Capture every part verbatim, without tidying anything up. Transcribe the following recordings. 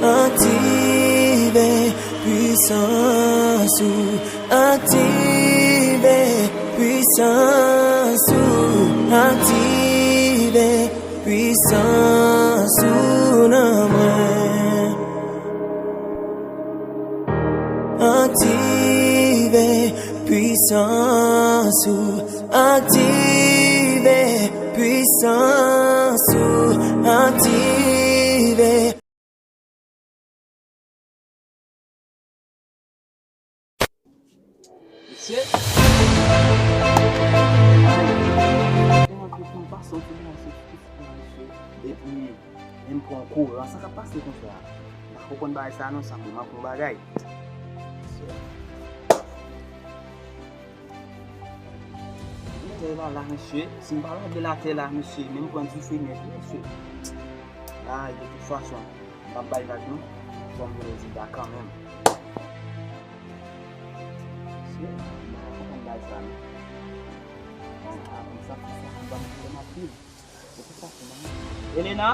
Aktive pwisans ou, aktive pwisans ou, aktive pwisans ou nan mwen. Aktive pwisans ou, aktive pwisans ou, aktive. Mesye. Tèlman ke m pase yon fidèl sou fis la, mesye. Epi, menm pran kouran, sa k ap pase konsa? M pa konprann bagay sa non, sa m manke yon bagay. Mesye. Latè la, la, mesye. Si m pa lave latè la, mesye, menm pran dife nèt, mesye. Ay, de tout fason, m ap bay vag non. Fò m vin rezilta kanmenm. Mesye, m pa konprann bagay sa non. Sa, sa, sa, sa ban m pwoblèm anpil. Elena?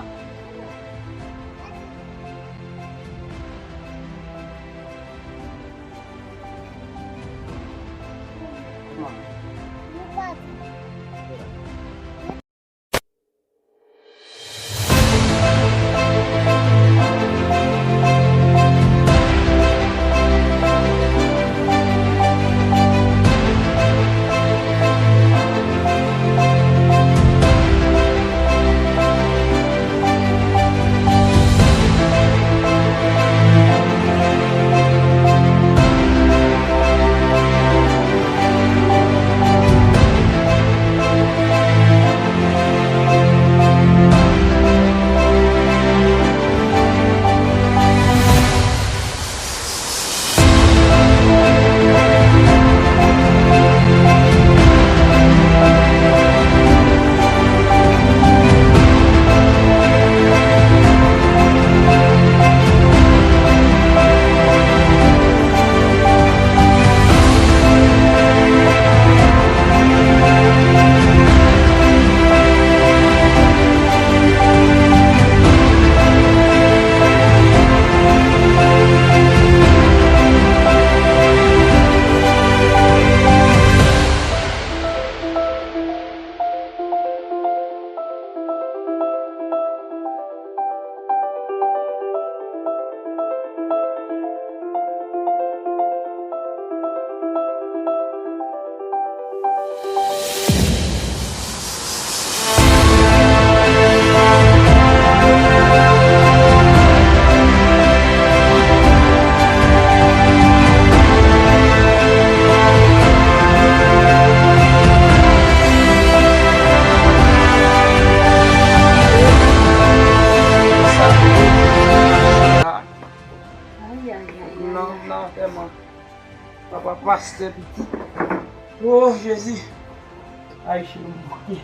Ay, ay, ay, ay, non, ay. Non, tèlman. Papa pastè pitit. Oh, Jezi. Ay, cheri, m bouke.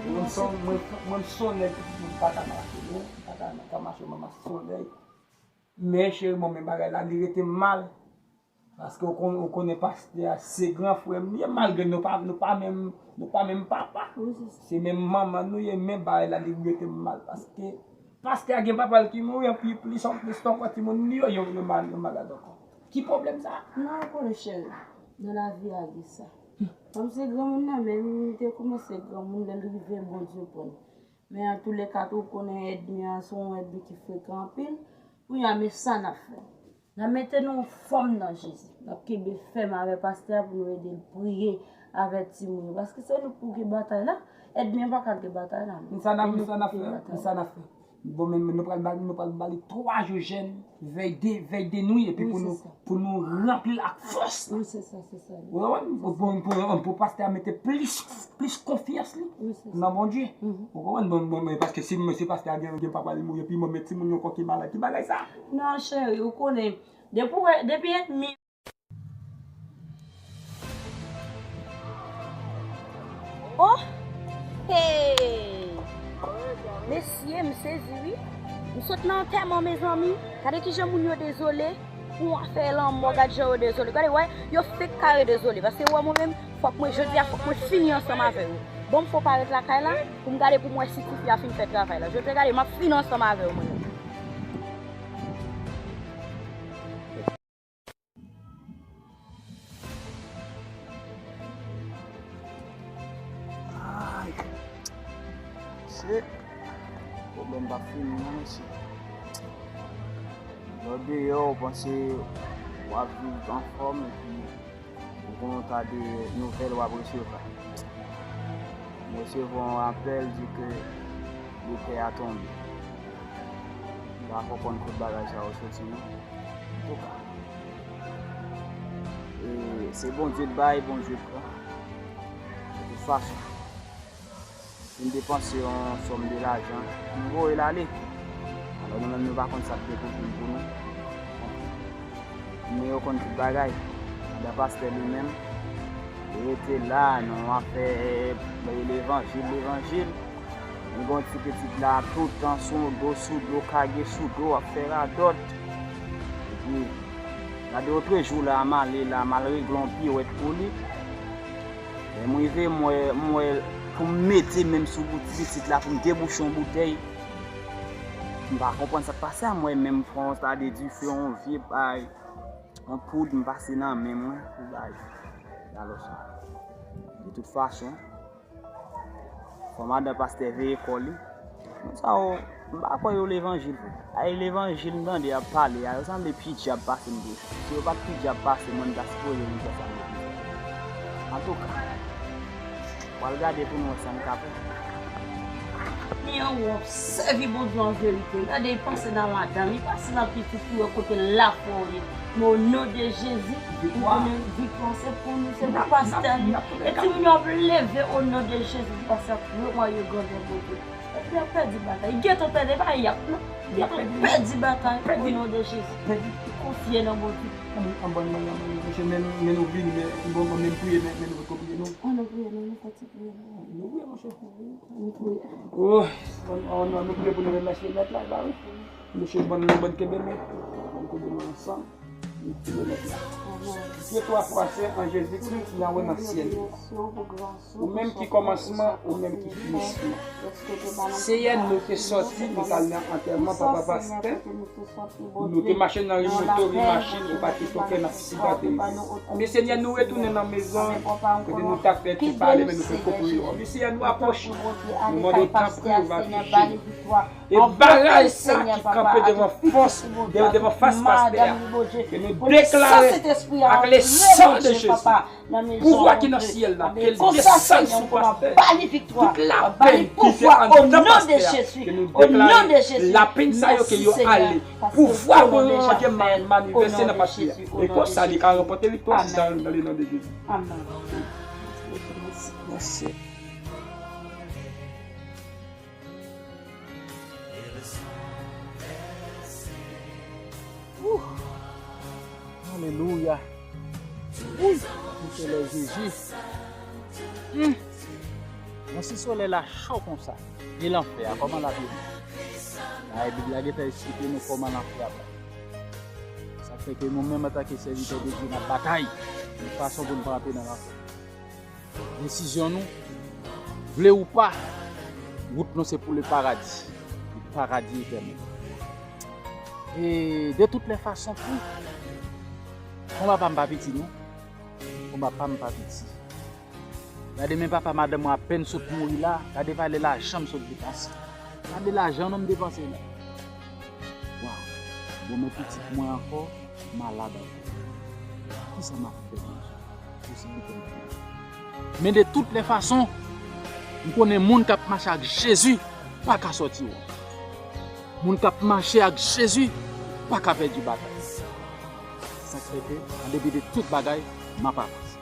Mwen son, mwen, mwen sonnen pitit, mwen pa ka mache, non. Mwen pa ka, ka mache, mwen sonnen. Men, cheri, bon, men bagay la, li rete mal. Paske ou kon-, ou konnen pastè a, se gran frè m li ye, malgre nou pa, nou pa menm, nou pa menm papa. Wi, se sa. Se menm manman nou ye, men bagay la, li rete mal. Paske pastè a gen papa l ki mouri, anpi plis, plis ankò timoun li yo, yo, yo mal, yo malad ankò. Ki pwoblèm sa? Non, ou konnen, cheri, nan lavi a gen sa. Kòm se granmoun nan, men li te kòmanse granmoun, lè l rive, Bondye pran l. Men antouleka tou, ou konnen ènmi an se yon ènmi ki frekan anpil. Kounye a, men sa n ap fè. N ap mete nou anfòm nan Jezi. N ap kenbe fèm avè pastè a pou nou ede l priye avè timoun yo. Paske se nou pou gen batay la. Ènmi an pa ka gen batay la. Men sa n ap, men sa n ap fè, men sa n ap fè. Bon, men, men nou pral ba, nou pral ba li twa jou jèn, vèy de, vèy de nwi, epi pou nou, pou nou ranpli l ak fòs la. Wi, se sa, se sa. Ou konprann? Pou, pou, pou, pou pastè a mete plis, plis konfyans li nan Bondye. Ou konprann? Bon, bon, men paske si, si pastè a gen, gen papa li mouri, epi mwen met timoun yo ankò ki malad, ki bagay sa? Non, cheri, ou konnen. Depi w wè, depi ènmi Oh! Hey! Mesye, m sezi wi. M sot nan antèman, mezanmi. Gade kijan moun yo dezole pou yon afè lanmò. Gad jan yo dezole. Gade, wè, yo fenk kare dezole. Paske wè mwen menm, fòk mwen, jodi a, fòk mwen fini ansanm avè yo. Bon, m fò parèt lakay la pou m gade pou m wè si tifi a fin fè travay la. Jodi a, gade, m ap fini ansanm avè yo, mwen menm. Non, mesye. Lè w deyò, ou panse w ap viv anfòm, epi ou gen yon ta de nouvèl w ap resevwa. M resevwa yon apèl di ke lotè a tonbe. M pa konprann kot bagay sa yo soti, non. Antouka, e se Bondye k bay, Bondye k pran. De tout fason, si m depanse yon sòm de lajan, m voye l ale. Alò, nou menm, nou pa konn sa k depoze l pou nou. Men yo konn tout bagay. Pandan pastè li menm, li rete la nan yon afè levanjil, levanjil. Li gen yon ti pitit la, toutan sou do, sou do, kage sou do, ap fè radòt. Epi, gade otrejou la, m ale la, m al regle yon piwèt pou li. Lè m rive, m wè, m wè pou m mete men m sou bout pitit la, pou m debouche yon boutèy. M pa konprann sa k pase a, m wè men m fè yon ta de dife, yon vye bay, yon poud, m pase nan men mwen pou bay. Alò sa. De tout fason, fò madan pastè veye kò li. Moun sa yo, m pa kwè yo levanjil vre. Ay, levanjil m tande y ap pale a, yo sanble pi djab pase m vre. Si yo pa t pi djab pase mwen, m ta sipoze vin fè sa m vle. Antouka, pral gade pou nou wè sa n ka fè. Li an w ap sèvi Bondye an verite. Gade, li pase nan madanm, li pase nan pitit pou yo kote lafwa w ye. Men o non de Jezi, nou konnen viktwa se pou nou, se pou pastè nou. E timoun yo ap leve o non de Jezi, pastè ap wè yo grandè Bondye. Epi y ap pèdi batay. Gentan pèdi, e pa y ap non. Gentan pèdi batay o non de Jezi. Konfye nan Bondye. An bon, an bon, an bon, mesye, men, men nou vini, men, bon, bon, men priye, men, men nou priye, nou. An nou priye, nou, nou fè ti priye, nou. Nou priye, monchè. Nou priye. Oh, an, an, an nou priye pou nou remèsye Mèt la, ba wi. Mesye, bon, nou bon kenbe men. Bon kenbe men ansanm. Nou priye Mèt la. Dieu trois fois saint en Jésus-Christ, Yahweh nan syèl. Ou menm ki kòmansman, ou menm ki finisman. Senyè, nou te sòti, nou t al nan antèman papa pastè. Nou te mache nan ri moto, ri machin, ou pa te toke n ap sipòte yo. Men Senyè, nou retounen nan mezon, kote nou t ap fè ti pale, men nou fè kokoyo. Men Senyè, nou apwoche, nou mande w tanpri, ou va touche nou. E bagay sa ki kanpe devan fòs, de-, devan fas pastè a, ke nou deklare ak le sang de Jésus. Pouvwa ki nan syèl la, ke l desann sou pastè. Tout lapenn ki te anndan pastè a, ke nou deklare lapenn sa yo ke yo ale. Pouvwa Bondye manifeste nan pastè a. E konsa li ka ranpòte viktwa nan, nan le non de Jezi. Amen. Mèsi. Ouh. Alelouya. Wi, m se lè Jezi. Hmm. Bon, si solèy la cho konsa, e lanfè a, kòman l ap ye? Bagay Bib la gentan esplike nou kòman lanfè a pral. Sa k fè ke nou menm antanke sèvitè de Dye, n ap batay yon fason pou n pa antre nan lanfè. Desizyon nou, vle ou pa, wout nou se pou le paradi, le paradi etènèl. E de tout lè fason tou, konba pa m pa piti non, konba pa m pa piti. Gade men papa madanm mwen apèn sot mouri la, gade valè lajan m sot depanse. Gade lajan non m depanse la. Waw, bon men pitit mwen ankò, malad ankò. Kisa m ap fè Bondye? Posiblite m gen. Men de tout lè fason, m konnen moun k ap mache ak Jezi pa ka sòti won. Moun k ap mache ak Jezi pa ka pèdi batay. Sa k fè ke, an depi de tout bagay, m ap avanse.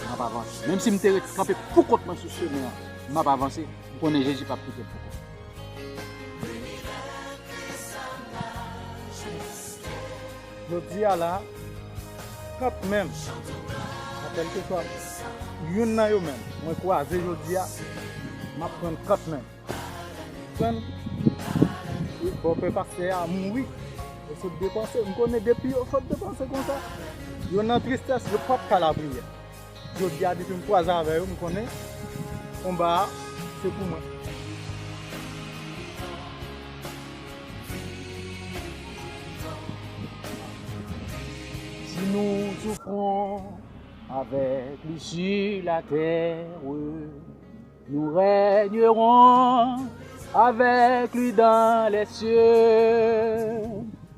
M ap avanse. Menm si m te ret kanpe poukont mwen sou chemen an, m ap avanse. M konnen Jezi p ap kite m poukont mwen. Jodi a la, kantmenm, nan kèlkeswa youn nan yo menm, mwen kwaze jodi a, m ap pran kantmenm. Konprann? Wi, bòpè pastè a mouri. Yo sot depanse. M konnen depi yo sot depanse konsa, yo nan tristès, yo p ap ka lapriyè. Jodi a, depi m kwaze avè yo, m konnen konba a, se pou mwen. Si nous souffrons avec lui sur la terre, nous régnerons Avec lui dans les cieux,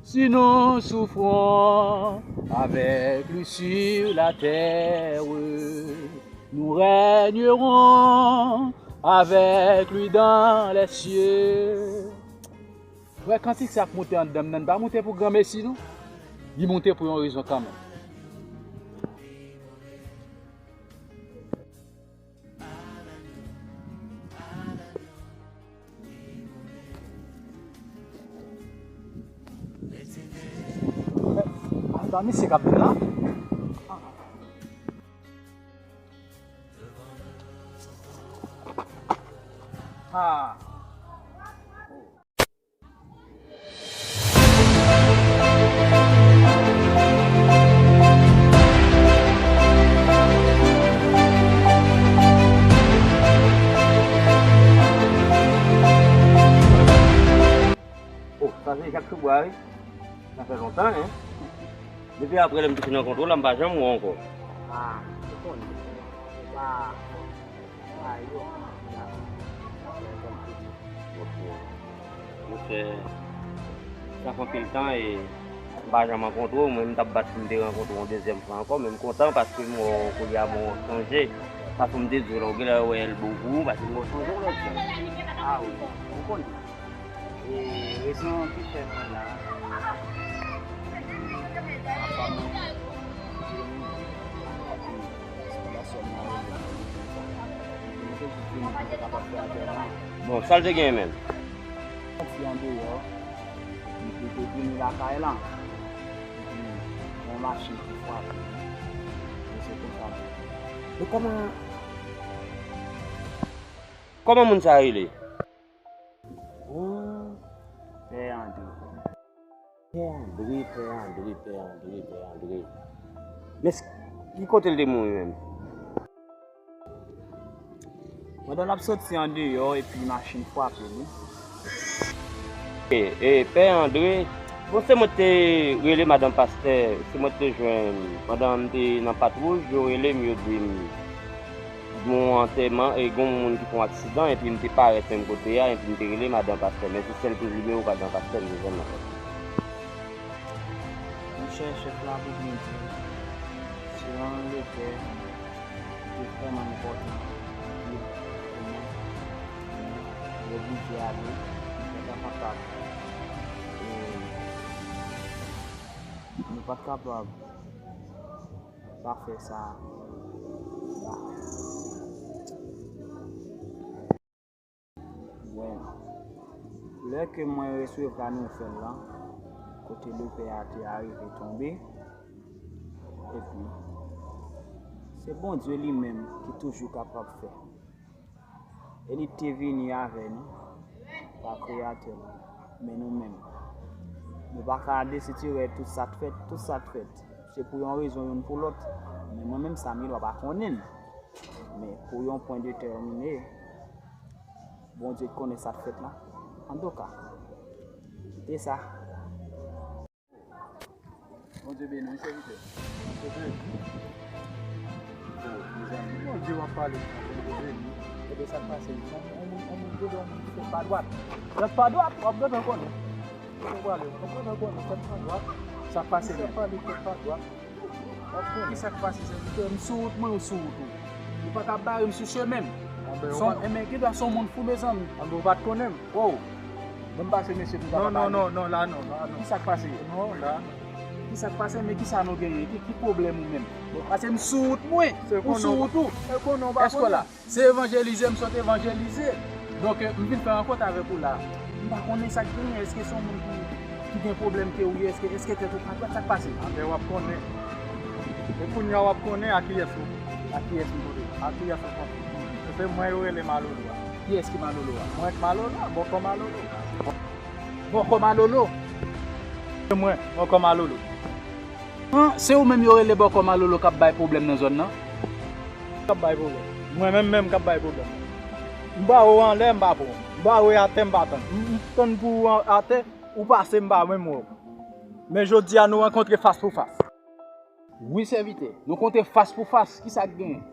si nous souffrons avec lui sur la terre, nous régnerons avec lui dans les cieux. Frè, kantik sa ap moute anndan m nan, li pa moute pou granmesi non. Li moute pou yon rezon kanmenm. Anba misye k ap vin la. Ah. Oh, sa se Jak Soubwa, wi. Sa fè lontan, en. Depi apre lè m te fin rankontre w la, m pa janm wè w ankò. Ah, ou konnen. Se pa Ayo. Ok. Monchè, sa fè anpil tan e m pa janm rankontre w. Mwen, m t ap bat pou m te rankontre w yon dezyèm fwa ankò, men m kontan paske m wè w kounye a, m wè w chanje. Fason m te di w la, w genlè wè elbow pou ou, paske m wè w chanje yon lòt jan. Ah wi, ou konnen. E rezon ki fè mwen la, papa mwen, fondasyon mwen, mwen te jis vini pou te kapab fè afè la. Bon, sa l te gen menm? Yon fi andeyò, epi te vini lakay la, epi yon machin ki frape, e se konsa. Men kòman, kòman moun sa rele? Oh, Pè Andre. Pè Andre, Pè Andre, Pè Andre, Pè Andre. Men s-, ki kote l te mouri menm? Pandan l ap soti andeyò epi machin frape l, wi. E, e, Pè Andre, bon, se mwen te rele madanm pastè, se mwen te jwenn pandan m te nan Pat Wouj, yo rele m, yo di m, gon antèman, e gon moun ki fè yon aksidan, epi m te parèt menm kote a, epi m te rele madanm pastè, men se sèl pou nimewo madanm pastè m te jwenn nan. Monchè, chèf la pou byen di, se yon lepè ki te vrèman enpòtan pou mwen. Mwen oblije ale, mwen pa kapab, e, mwen pa kapab pa fè sa la. Bon, lè ke mwen resevwa nouvèl lan, kote lepè a te arive tonbe, epi se Bondye li menm ki toujou kapab fè. E li te vini avè nou, pa Kreyatè nou, men nou menm. Nou pa ka desitire tout sa k fèt, tout sa k fèt. Se pou yon rezon, youn pou lòt. Men mwen menm, Samilwa pa konnen l. Men pou yon pwen detèmine, Bondye konnen sa k fèt la. Antouka, kite sa. Bondye beni w, wi, sèvitè. Bondye beni w. Oh, mezanmi, Bondye w ap pale, Bondye beni w. Ebyen, sa k pase, yon moun, yon moun, yon moun, yon moun ki fè pa dwat. Fè pa dwat, w ap gentan konnen. Kote w prale, w ap gentan konnen, fè pa dwat. Sa k pase menm? Fè pa dwat. Kisa k pase, sèvitè? M sou wout mwen, ou sou wout ou. Ou pa ka bare m sou chemen m. Anben, ou pa, enben, gen dwa se yon moun fou, mezanmi. Anben, ou pa t konnen m. Oh. Ban m pase, mesye, pou m kapab pale. Non, non, non, la non, la non. Kisa k pase? Non, la. Kisa k pase? Men kisa nou genyen? Ki, ki pwoblèm ou menm? Bon, pase m sou wout mwen. Ou sou wout ou. Èske w la? Se evanjelize m sot evanjelize. Donk, eh, m vin fè rankont avèk ou la. M pa konnen sa k genyen. Èske se yon moun ki, ki gen pwoblèm ke ou ye? Èske, èske tèt ou pa dwat? Sa k pase? Apre w ap konnen. E kounye a w ap konnen a kiyès ou. A kiyès m konnen? A kiyès ou konnen? Se mwen yo rele Malolo a. Kiyès ki Malolo a? Mwen k Malolo a, Bòkò Malolo. Bòkò Malolo? Se mwen, Bòkò Malolo. An, se ou menm yo rele Bòkò Malolo k ap bay pwoblèm nan zòn nan? K ap bay pwoblèm. Mwen menm menm k ap bay pwoblèm. M ba ou anlè, m pa pran. M ba ou atè, m pa tann. M, m tann pou ou an, atè, ou pase, m pa menm wè w. Men jodi a, nou rankontre fas pou fas. Wi, sèvitè. Nou kontre fas pou fas. Kisa k genyen?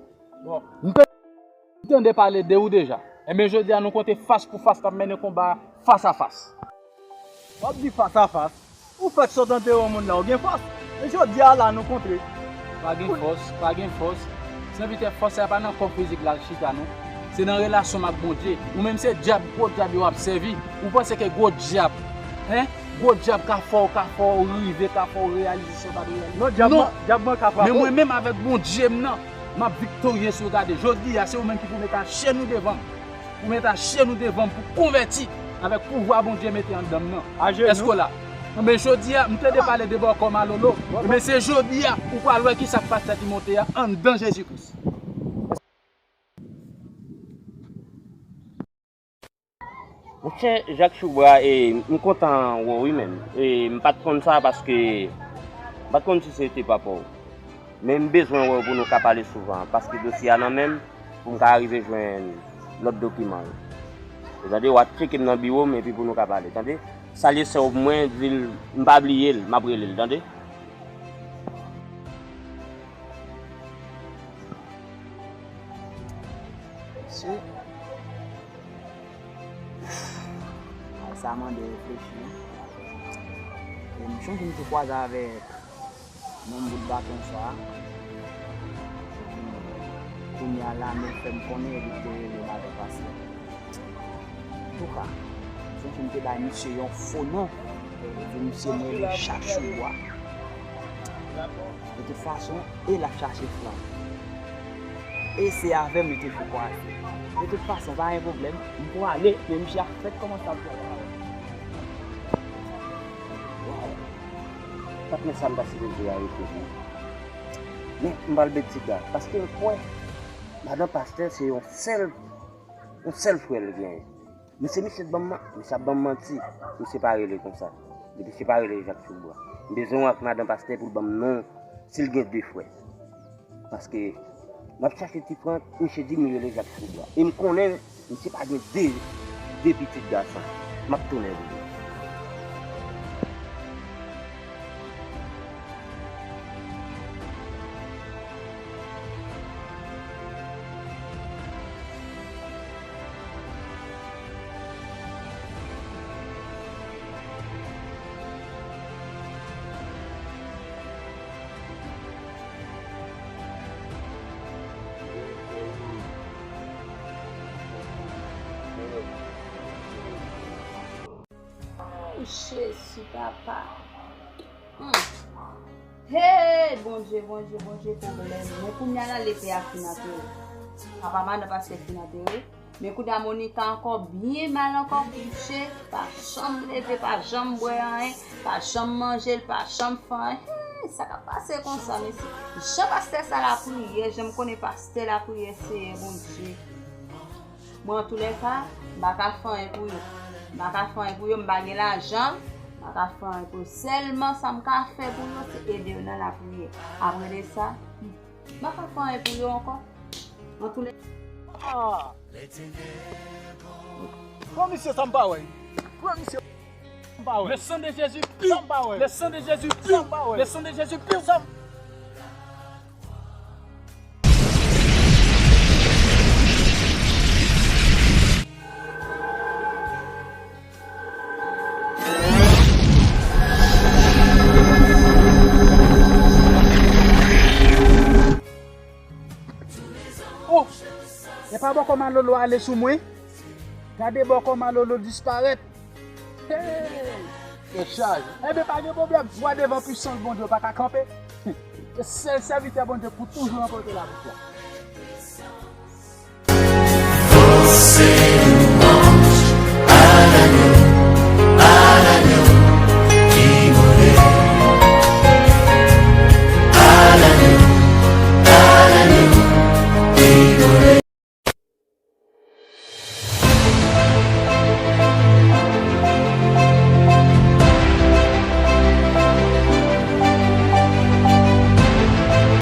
Bon. M te M tande pale de ou deja. Enben, jodi a, nou kontre fas pou fas, n ap mennen konba a fas a fas. W ap di fas a fas? Ou fèk sot antere yon moun la, ou gen fòs. Men jodi a la, nou kontre. Pa gen fòs, pa gen fòs. Sèvitè, fòs la pa nan kò fizik la l chita, non. Se nan relasyon m ak Bondye. Ou menm se dyab, gwo dyab yo ap sèvi. Ou panse ke gwo dyab, en? Gwo dyab ka fè w, ka fè w rive, ka fè w reyalize sa w ta dwe reyalize. Non, dyab mwen, dyab mwen ka frape w. Men mwen menm avèk Bondye m nan, m ap viktorye sou ou. Gade, jodi a, se ou menm ki pou mete achen ou devan m. Pou mete achen ou devan m pou konvèti avèk pouvwa Bondye mete anndan m nan. Ajenou. Èske w la? Men jodi a, m tande pale de bòkò malolo. Men se jodi a, ou pral wè kisa k pastè Timote a anndan Jezi Kris. Monchè, Jak Choubra, e, m kontan wè w wi menm. E, m pa t konn sa paske m pa t konn si se te papa w. Men m bezwen wè w pou nou ka pale souvan, paske dosye a nan men m, pou m ka rive jwenn lòt dokiman yo. Ou tande, w a tcheke m nan biwo m, epi pou nou ka pale, tande? Salye sè w pou mwen, di l m pa bliye l, m ap rele l, tande? Mesye, bagay sa mande reflechi. E m chonje m te kwaze avèk menm bout baton sa a. Kounye a la, men fè m konnen li te rele madan pastè. Antouka, m sonje m te bay misye yon fo non. Di misye m rele Jak Choubwa. De tout fason, e l ap chache flan. E se avè m li te fè kwaze. De tout fason, pa gen pwoblèm. M pwale, men misye ap fèk kòmanse ap pwale avè m. Waw. Patnè sa m ta sipoze arete wi. Men m pral bet ti ga. Paske m kwè madan pastè se yon sèl, yon sèl frè l genyen. Men se misye t ban m man-, misye ap ban m manti. Misye pa rele konsa. Misye pa rele Jak Choubwa. M bezwen wè ak madan pastè pou l ban m non si l gen de frè. Paske m ap chache ti Frank, misye di m li rele Jak Choubwa. E m konnen misye pa gen de, de pitit gason. M ap tounen pou li. Ay, Jezi, papa. Hmm. Hey, Bondye, Bondye, Bondye, pwoblèm. Men kounye a la, lepe a fin antere. Papa madan pastè fin antere. Men kounye a, Monica ankò byen mal ankò kouche. Pa janm leve, pa janm bwè anyen, pa janm manje, l pa janm fè anyen. Hey, sa k ap pase konsa, mesye? Jan pastè sa lapriyè, jan m konnen pastè lapriyè, Seyè Bondye. Bon, antoulèka, m pa ka fè anyen pou yo. M pa ka fè anyen pou yo, m pa gen lajan, m pa ka fè anyen pou yo. Sèlman sa m ka fè pou yo, se ede yo nan lapriyè. Apre de sa, m pa ka fè anyen pou yo ankò. Antoulèka. Ah! Pran misye sa m pa wè. Pran misye sa m pa wè. Le sang de Jésus pur. Sa m pa wè. Le sang de Jésus pur. Sa m pa wè. Le sang de Jésus pur. Sa m Oh! Epa bòkò malolo ale sou mwen. Gade bòkò malolo disparèt. Hey! Tèt chaje. Enben, pa gen pwoblèm. Vwa devan pisans Bondye pa ka kanpe. Se sèl sèvitè Bondye pou toujou ranpòte laviktwa. Fòse